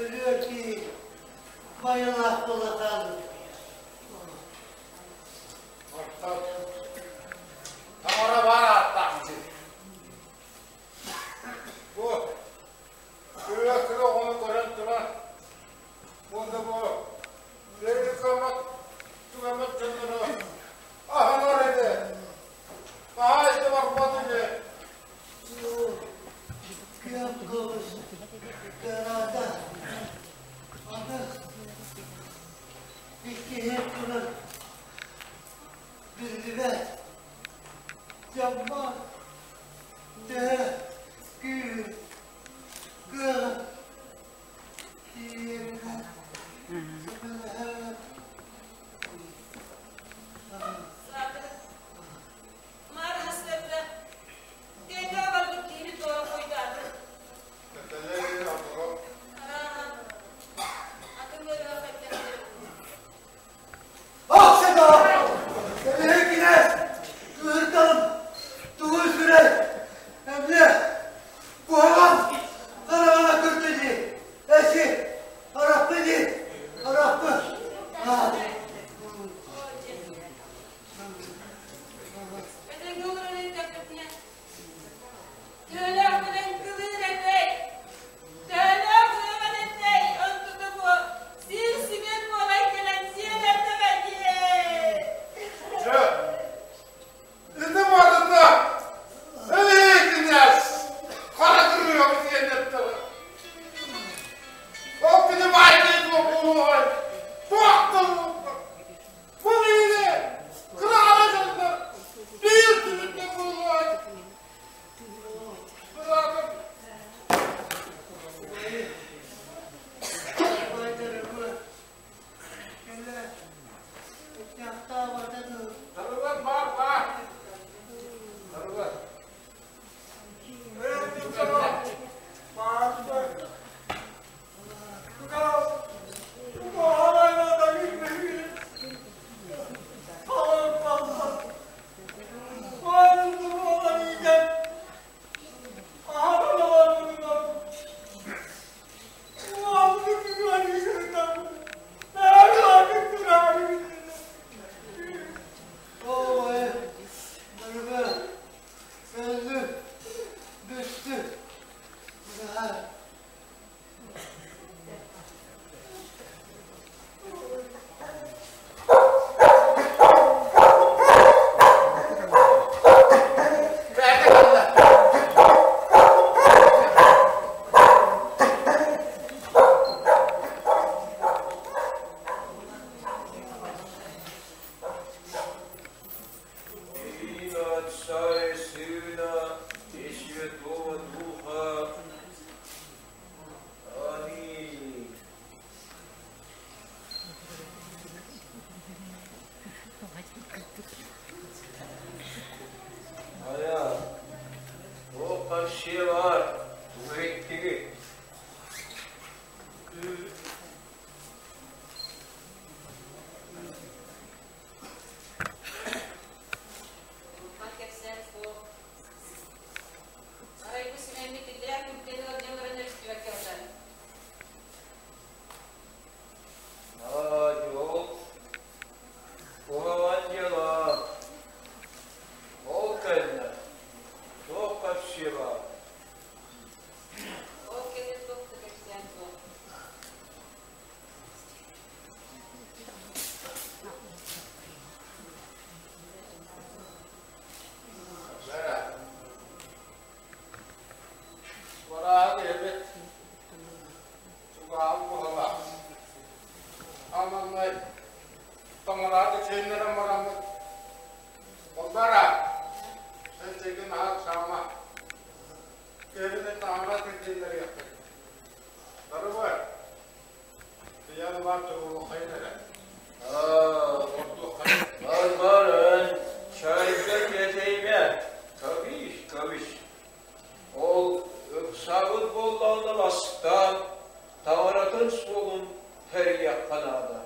Өлүөр киһи байылаах буола хаалбыт. Оттон таҥара баар ааттаах дии. Бу кыра кыра оҕону көрөн туран уонна бу Эрикамат тугамат дьонноро аһынар этэ. Хаһаайка барбат үһү. Күөх көмүс кыраата аны иккиһин турар биллибэт дьоммор төһө күүһүм кыаҕым тиийэринэн көмөлөһөр. Маарыһастарда тэҥҥэ барбыт киһини туора хойдаатын. Атын ыарыһах эттэхтэрэ. Ах сэтоо! Эбиһиккинэ кыһырталым тугу сүрэй эмиэ куһаҕан хараҕына көрдө дии эси арахпы дии арахпы Этэҥҥэ олорон эттэхпитинэ, төһөлөөх билэн кылыыр этэй? Төһөлөөх ыаман этэй? Онтута буо сир симиэн буолан кэлэн сиэн эрдэҕэ дии. Дьэ, ити барыта эй, кинээс, хара кырыам диэн эттэҕэ. Ол кини баайдыы туох буолуоҕай? Туох да буолбат. Бу биири кыраҕана дьоннор биир түбүккэ буолуой? Быраатым. Тарылар баар баар. Тарылар. Öldü, düştü. Имя Отца и Сына и Святого Духа. Аминь. Ая, о паршивар, тугуттиги. Улахан кэпсээн суох. Арай бу симэммит иллээх күнтэн ыалдьан баран өрүстүбэккэ сытар. А, дьол, куһаҕан дьыала. Ол кэннэ туох кэпсиэҕэ? Ол кэннэ туох да кэпсээн суох. Бараах эбит чугаһын буһала. Аманнай таҥарааты чэйнэрэн бараммыт. Балбара, эн чэйгин аһат саама. Кэһинэ таҥара кирдииллэриэхпит. Барыбар. Бар-барын чайга кэтэймэ, кабиш, кабиш. Ол ыксабыт буоллаҕына бастаан таҥаратын суолун тэрийиэххэ наада.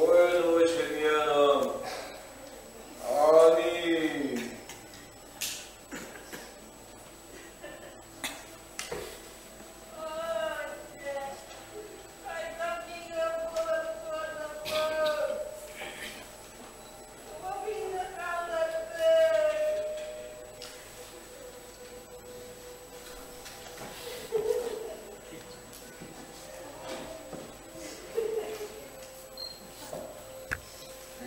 Воинова Семеном. Аминь.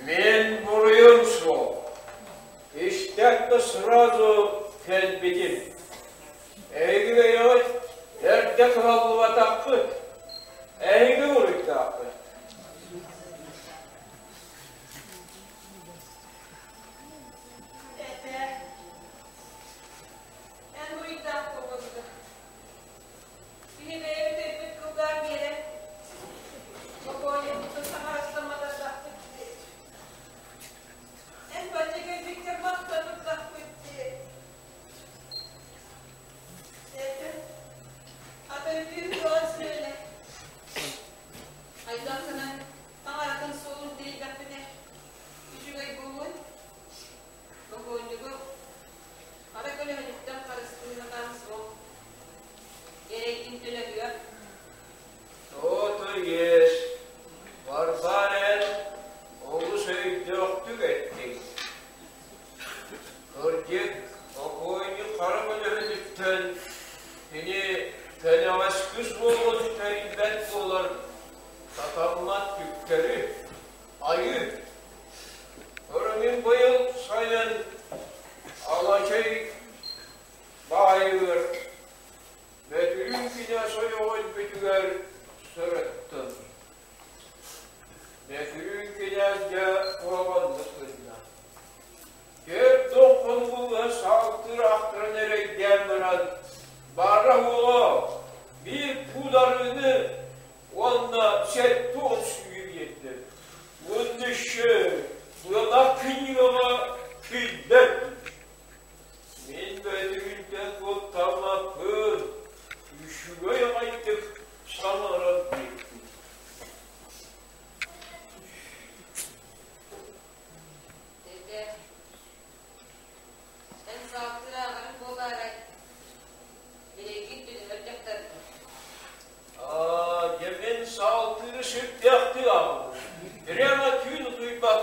Мин буруйум суох. Истэк да сразу кэлбитим. Эһиги бэйэҕит эрдэ кыһаллыбатаххыт. Эһиги буруйдааххыт. Эн буруйдаах буолбуккун. Киһи бэйэбит өйбүт кылгаан биэрэн, бокуонньукпутун саҥарастамматардахпыт дии. Эн бачча кэлбиккэр махтанырдахпыт дии. Этэ, ата өйдүүр дуо сүөлэ. Хайдах гынан таҥаратын суолун тиийдэхпинэ, үчүгэй буолуой? Бокуонньугу хара көлөһүнүттэн харыстыыһатаан суох. Эрэйгин төлөһүө. То-то есть, Варвар эн олус өйдөөхтүк эттиҥ. Кырдьык, бокуойньук хара көлөһүнүттэн кини кэнэҕэски суолун тэрийбэт буолар сатаммат түктэри, айыы. Көрөмүн быйыл сайын Алачай баайыгар Бөтүрүүн кинээс ойоҕо өлбүтүгэр сырыттым. Бөтүрүүн кинээс дьэ куһаҕаннык гынна. Түөрт хонугу саалтыыр ахтыран эрэйдээн баран, баара-суоҕа биир пударыыны уонна 70 сүүһү биэрдэ. Уонна еще быалаах книгаҕа киллэрдим. Мин бөтүгүнтэн куттаммаппын, үчүгэй аҕайдык саҥаран биэрдим. Дede, эн саалтыыр ааҕарыҥ буолаарай? Эрэйгин төлөһөр дьахтаргын. Аа, дьэ мин саалтыыры сүрдээхтик ааҕабын. Прямо түүн утуйбакка.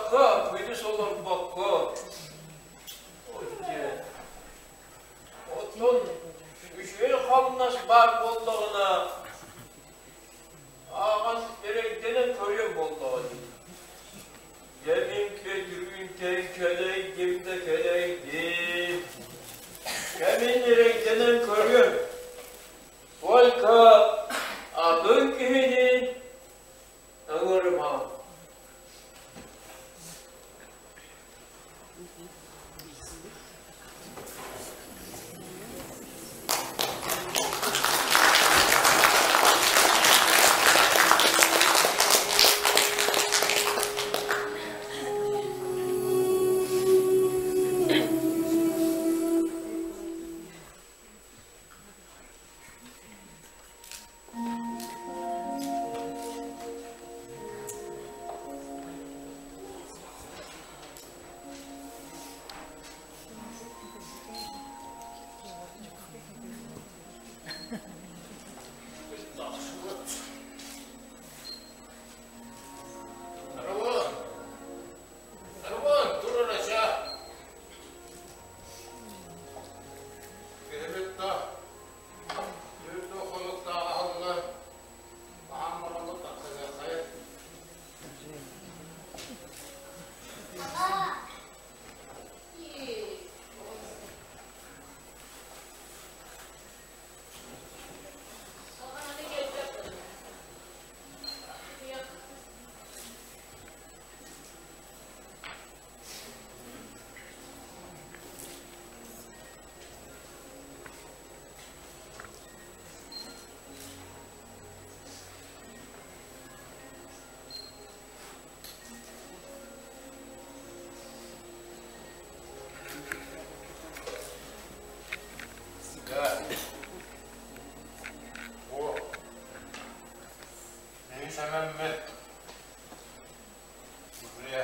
Күрүө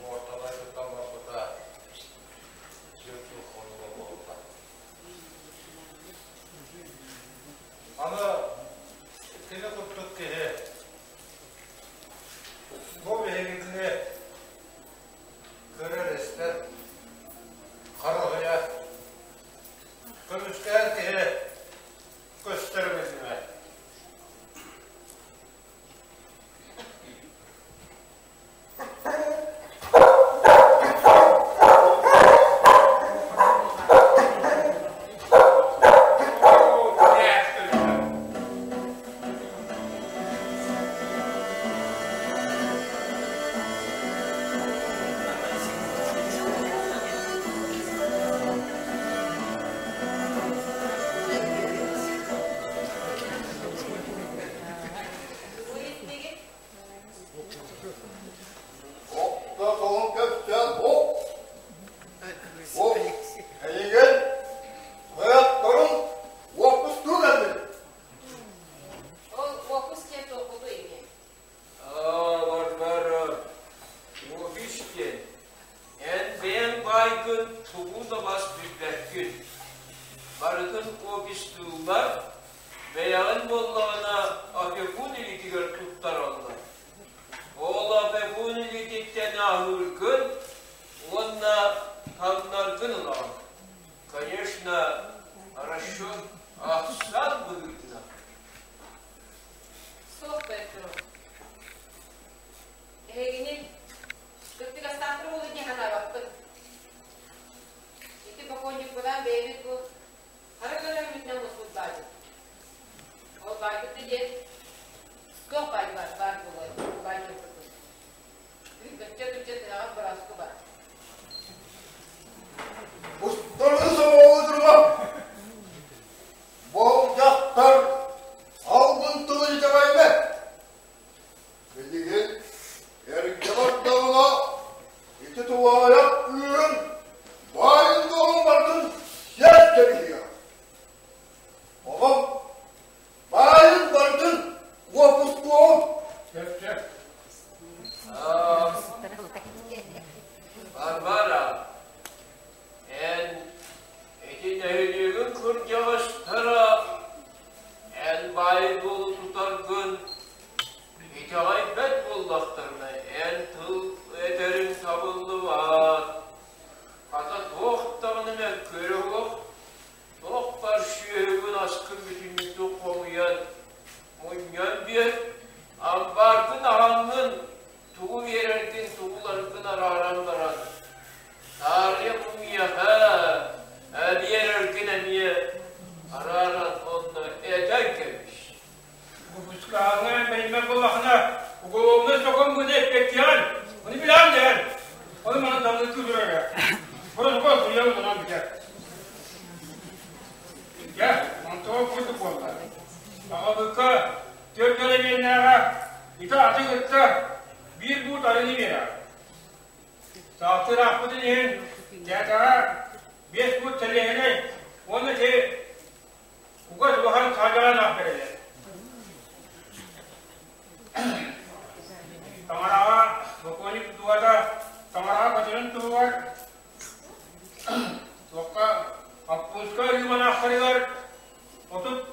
Орто дойдуттан барбыта сүр хонуга буолла. Аны кини курдук киһи бу биһигини көрөр-истэр харыһыйа көмүскээн киһи көстөр биллибэт. Оттон көпсөөн оп, оп, эйигин тойотторун уоппустуу кэллим. Ол уоппус диэн туохпутуй ини? Аа, Варвара, офис диэн. Эн бэйэҥ баайгын тугу да бас билбэккин. Барытын офистыыллар, Бэйэҕин буоллаҕына опекун илиитигэр туттараллар. Ол опекун илиититтэн аһыыргын уонна таҥнаргын ылаҕын. Конечно, расчет ахсаан быһыытынан. Суох Петро. Эһигини кыттыгастаахтар буолуо дии санаабаппын. Ити бокуонньукпунаан бэйэбит бу Хара көрөммүтүнэн муспут баайбыт. Ол баайбыт да диэн туох баай баар, баар буолуой, баай дьоммутун. Өттө-өттө тыаҕар борооску бар. Устарын собоҕу Болдьохтор албын тылы итэҕэйбэт. Билигин эргэ бардаҕына ити тулаайах кыыһын баайын-дуолун барытын сиэн кэбиһиэҕэ. Оҕом баайын барытын уоппускуоҕум. Сөп-сөп. Варвара, эн ити нэһилиэгин кырдьаҕастара эн баай-дуолу тутаргын Итэҕэйбэт буоллахтарына, эн тыл этэриҥ табыллыбат. Хата туох даҕаны мөккүөрэ суох, туох баар сүөһүгүн-аскын бүтүннүүтүн хомуйан, мунньан биэр, амбааргын аһаҥҥын, тугу биэрэргин, тугу ыларгын арааран баран, таарыйа мунньуйаха, биэрэргин эмиэ арааран онно этэн кэбис. Выпускаҕа бэриммэт буоллахына, уголовнай сокуон быһыта эппиэттиэҕин, ону билэҕин дэһэр. Ону манан тамныы кыыһырара. Протокол суруйабын онон бүтэр. Дьэ, онтуга курдук буолла. Аҕабыкка түөрт элэмиэннээҕэ ити аты кытта биир буут арыны биэрэр. Саалтыр аахпытын иһин тээтэҕэ биэс буут сэлиэһинэй уонна ити Угас улахан хаадьалаан аах бэрэлэр. Таҥараҕа бокуонньук дууһата таҥараҕа көтөрүн туһугар туохха Аппуска ырыыманаахтарыгар 30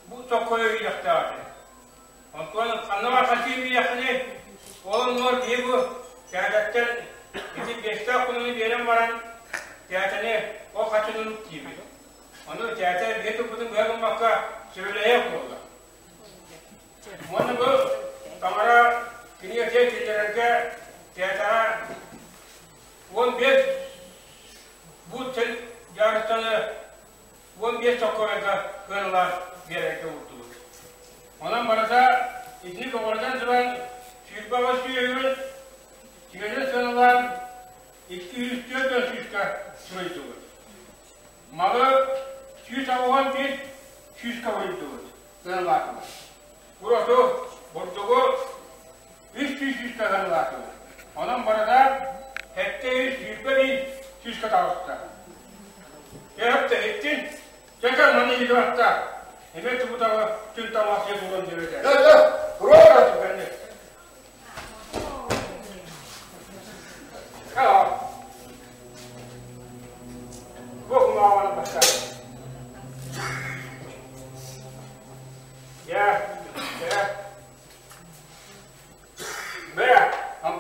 бу соккойу иилэхтээх этэ. Онтон ханна бар хачыы биэххиний ол оннугар киһи бу тээтэттэн ити биэстээх кунуну биэрэн баран тээтэни ол хачынын тиийбит. Ону тээтэ биһи туппутун быһа гыммакка сөбүлэһиэх буолла. Уонна бу таҥара кинигэ киллэрэргэ тээтэҕэ 15 буут дьаарыстаны 15 соккуойга кыаналаан биэрэргэ уурдубут. Онон барыта итини көҕүрэтэн туран 28 сүөһүгүн тигэнин сыаналаан 240 сүүскэ суруйдубут. Малы 181 сүүскэ буруйдубут, сыаналаатылар. Ураты бурдугу 300 сүүскэ сыаналаатылар. Онон барыта 721 сүүскэ таҕыста. Эһэп иһиттин, чэкэ маны иһитибатта. Эмиэ тубутаҕы түн тамаасыйа булан диэбитэ. Туруора!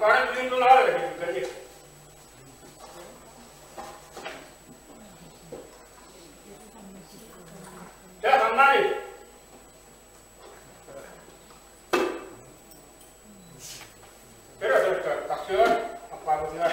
Ампаарын түүн тулаһар эрэ Дьэ, ханнай? Кэрэ тахсыар, аппаабытыгар.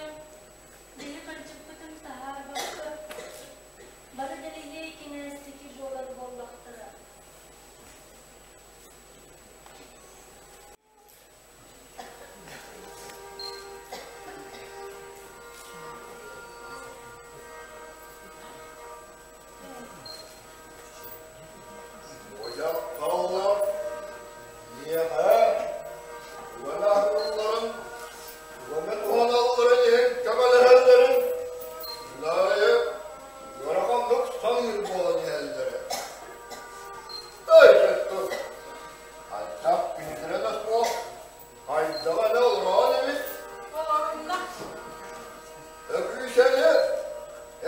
дьон биһи кырдьыкпытын таһаарбакка, бары дэлэһиэй кинээстики буолар буоллахтара. Дьахталлар миэхэ уонна көмө туһаналларын иһин көмөлөһөллөрүн күн ыараханнык саныыр буолан иһэллэрэ. Өй-сөттөр, хайдах кинилэрэ да суох, хайдаҕа эрэ олорон эбит. Олорунна. Өкүүсэни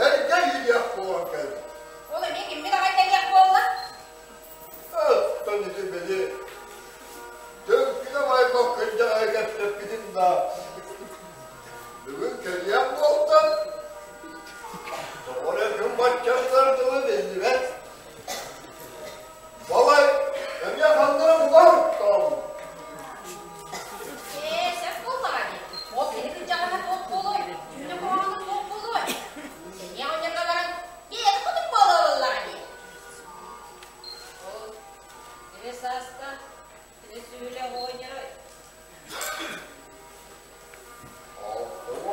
эргэ иириэх буолан кэллэ. Ол эмиэ киммит аҕай кэлиэх буолла? Оттон ити били Төҥкүнэ байбал кырдьаҕаһы кэпсэппитим да бүгүн кэлиэх буолта. Тоҕо эрэ күн баччастар тылы биллибэт. Балай эмиэ ханнара булар тоом. Ээ, сөп буоллаҕа дии. Ол кини кырдьаҕаһа туох буолуой? Түүнэ куһаҕана туох буолуой? Сэниэ оҕонньорго баран, бэйэтэ хотун буола ыллаҕа дии. Ол төһө саастаах, төһө сүһүлээх оҕонньорой?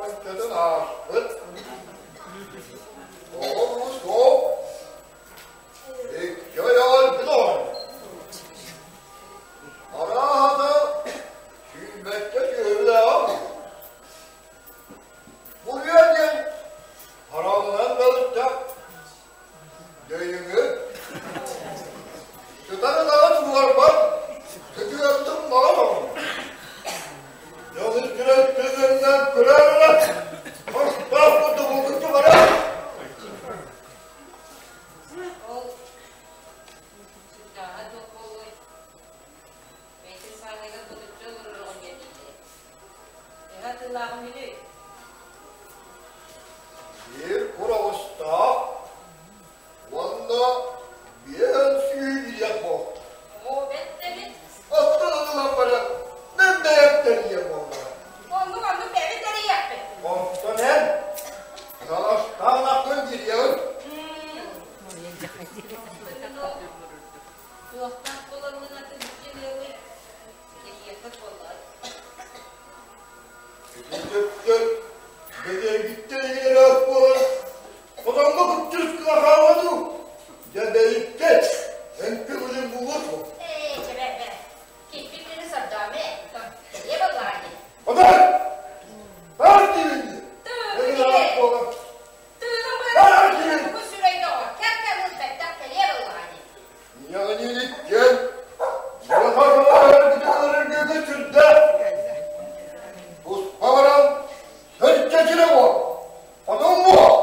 Алтыгын ааспыт. Оҕо суох. Икки айаҕар билон. Арааһата сүүрбэччэ сүөһүлээҕим. Буруйа диэн хараҕынан балыкта дөйүҥү сытан ытаҕын буорбат кытыаттым маҕан оҕом. Дьону күрэл-күрэллэн күрэл хостоох курдук тубара. Ол сүрдээҕэ туох буолуой? Бэйэтин сааныгар ботуччу олорор оҕонньор дииллэрэ. Төһө атыылааҕын билүүй? Биир кур оҕустаах уонна биэһэн сүүһү билиэх буолта. Оо, бэт да эбит. Оттон ылан баран, мен бэйэм тэрийиэм буоллаҕа. Оннук оннук бэйэбит тэрийиэхпит. Онтон эн таластаан аккын дириэҕин. Туохтаах буоламмын атын дьиэлиэҕий? Тэрийиэххит буоллаҕа. Ити бэлиэгиттэн игирэлээх буолан, хотоҥҥо куччус гына хаалла дуу? Дьэ бэйиккэ, эн көҥүлүн булуо суох. Ээ, чэ бэ, бэ. Киһи күнү сордоомэ, тэрийэ буоллаҕа дии. Отой! Бар диибин дии! Тыыгын буолан. Тыыгын быар, тугу сүрэй доҕор, кэм-кэм ылбэттэх кэлиэ буоллаҕа дии. Ийэҕинииликкэн, дьылҕа сүрдээх. Туспа баран, сөрчэчирэ буол, хотун буол.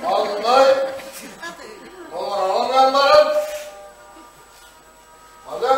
Маҥнай, толороҕун баран, Аны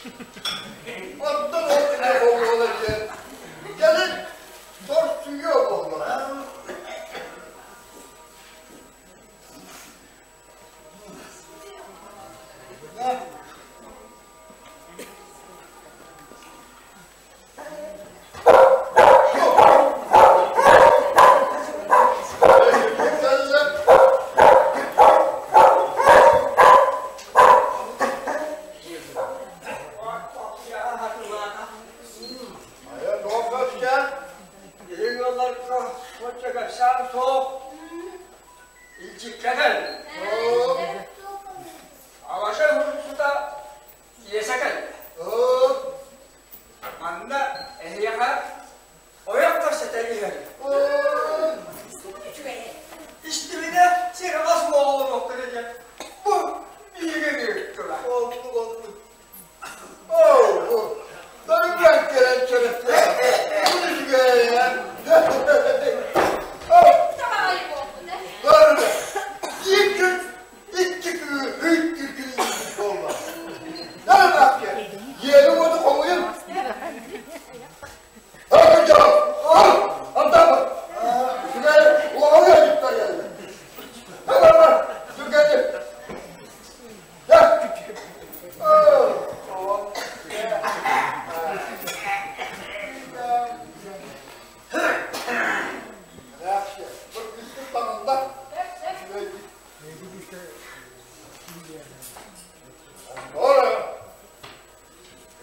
Оттон ол кини буолуола диэн кэлин сорсуйуо буоллаҕа. Манна эһиэхэ ойох көрсөтө иһэр. Истибинэ сир-ас буолуохтара диэн бу биһиги ыыттылар. Оннук оннук. Оо, дөрүгэн кэлэн чөрөттө. Бу үчүгэй Дөрүгэн. Биир күн икки күн үт күн буолла. Дьиэни-уоту хомуйун.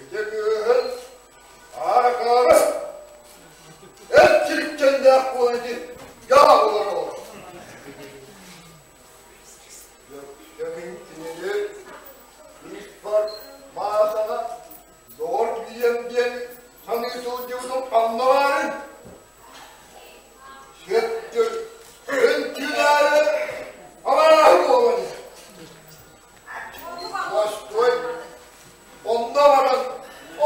Ити кыыһын аара-хаара эр чирикчэннээх буолан ити дьаа буолан олорор. Дьэ мин кинини кыыспар Маасаҕа доҕор бириэм диэн саныы сылдьыбытым ханна баарый? Сөптүр күн-түүн аайы абааһы буолан иһэр. Постой, онно баран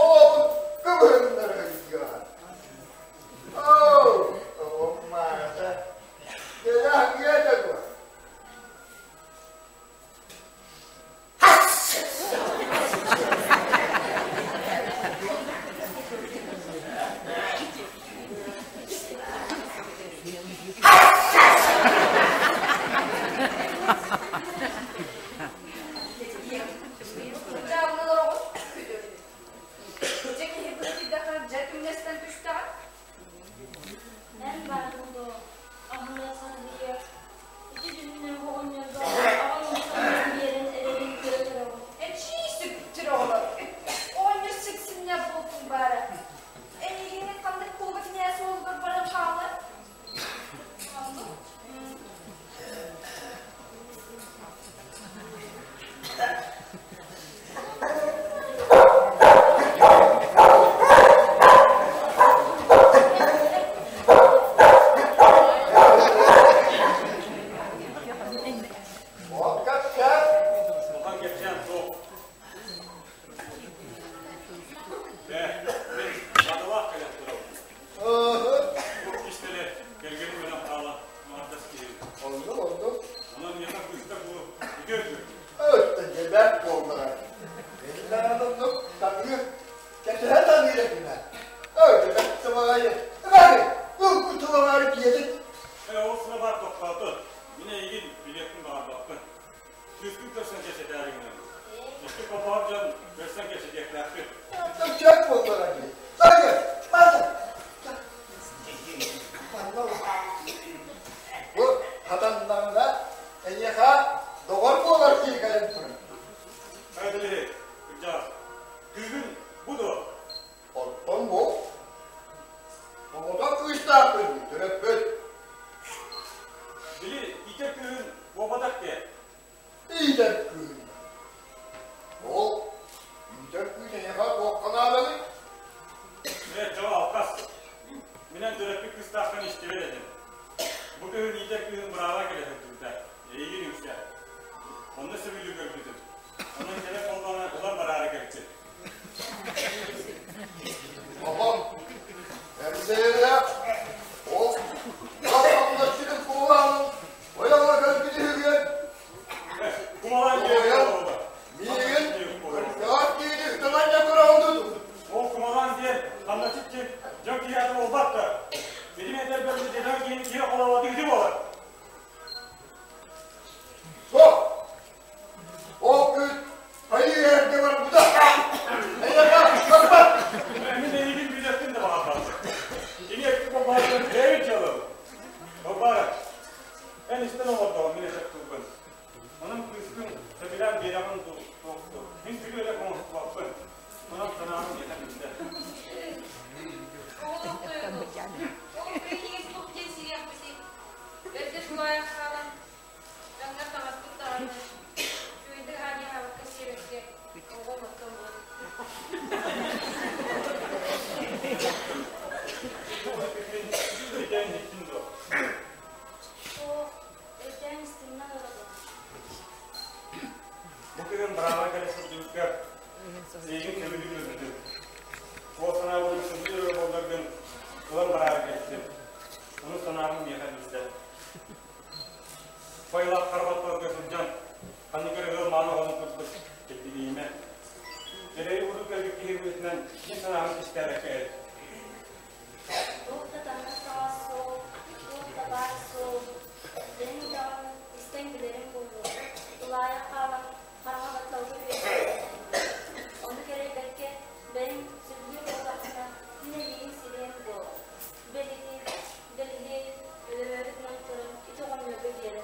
оҕобун көбүһүннэрэ ыйыаҕа. Оо, оҕом Мааса, кэлэ аһыйа дуо? Дьэ киһи быһыытыйдаха дьэ түҥнэстэн түстэҕэ. Эн бааргын дуо, аһыныах саныһыйа, ити дьүһүннээх оҕонньорго аҕам мустан биэрэн эрэрин көрө турабын. Эчии сүктүр оҕолор, оҕонньор сиксиннээх буолтун баара. Эйигин ханнык куоба кинээс уолугар баран хаалар? Оннук. Улахан кэпсээн суох. Ээ, мин наадалаах кэлэн турабын. Бу кистэлэ кэргэним өлөн хаалан аҥардас киһибин. Оннук, оннук. Онон миэхэ кыыста бу үтүө күн. Өттө дьэбэт буоллаҕа. Эллээн оннук таҥыы, кэтэһэ таҥыыр этимэ. Өйдөбөт сыбаайы. Ыбаары, ылбыт тылабаары диэтин. Ээ, ол сылабаар тохтоото. Мин эйигин билиэхпин баҕарбаппын. Кыыскын көрсөн кэпсэтээри гынабын. Икки холбоһор дьон көрсөн кэпсэтиэхтээхпит. Чөк буоллаҕа дии. Саргы, Маса. Бу хатаннаҕына эйиэхэ доҕор буолар киһи кэлэн турар. Хайдалиһи, кырдьаҕас, кыыһыҥ бу дуо? Оттон бу оҕото кыыстаахпын төрөппүт. Били иитэр кыыһын буолбатах диэ. Иитэр кыыһын. Ол иитэр кыыс эйиэхэ туохха наадалый? Ээ, дьол алкас. Минэн төрөппүт кыыстааххын истибэт этим. Бу кыһын иитэр кыыһын бырааба кэлэ сылдьыбыта. Эйигин үксэ. Онно сөбүлүү көрбүтүм. Онон кэлэ холбоно ылан бараары кэлбит. Оҕом, эрдэйэлээх, ол хамнасчытын куолаанын ойоҕо кэлбит үһүгүөн. Кумалаан диэн Миигин кырдьаҕас киһини ытынан дьакы. Туох эппиппин өйдөөн иһиттиҥ дуо? Суох, өйдөөн истимнэ олоробун. Бу күһүн бырааба кэлэ сылдьыбыккар эйигин сөбүлүү көрбүтүм. Ол санаабытын сөбүлүүр эрэ буолларгын ылан бараары кэлтим. Ону санаабын миэхэ билсэ. Байлаах харбаттарга сылдьан, ханнык эрэ ыал мааны оҕону курдук кэлбигийимэ. Эрэйи курдук кэлбит киһи быһыытынан мин санаабын кистээбэккэ эт. Туох да таҥас таҥас суох, туох да баар суох. Бэйэҥ даҕаны истэн билэриҥ буолуо. Тулаайах хаалан хараҥа батталга үөскээбитиҥ. Ону кэрэйбэккэ, бэйэҥ сөбүлүүр буоллаххына, мин эйигин сириэм дуо? Бэлиги, бэлиги өлөрөөрү гынан туран ити оҕонньорго биэрэн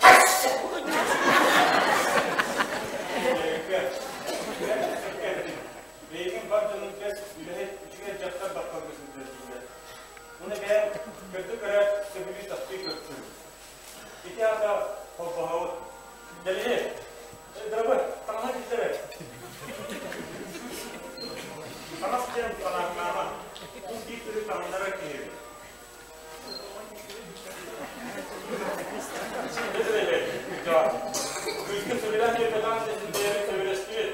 Эйигин бар дьонун бэс үлэһит үчүгэй дьахтар батталга сылдьар дииллэр. Уну бэйэм көрдө-көрөөт сөбүлүү таптыы көрсүм. Ити аата холбоһобут. Дэлиһи, дорогой, таҥаһа киллэрэр. Таҥас диэн санааккаама. Бу биир күнү таҥнарар киһи. Кыыскын сөбүлээн биэрбэтэҕин син бэйэбит сөбүлэстибит.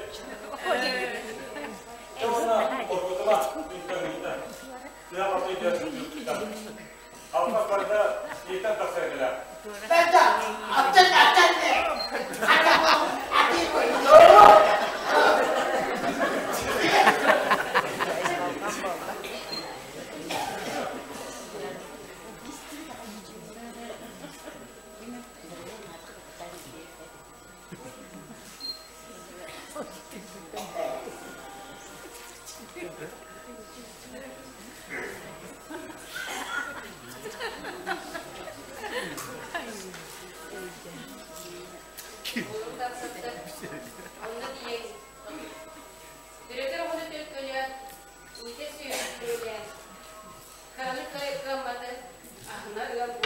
Дьэ уонна оргутума ыйытан тыа хотуйда Алпас барда иитэн тахсар этилэр. Бэдэ, аттан аттан аты Уолум тахсыбыта. Онно тиийэн Төрөтөр оҕону төлкөлөөн, иитэр сүөһү күрүөлээн, кыраны кыамматы аһынар ыал буолан.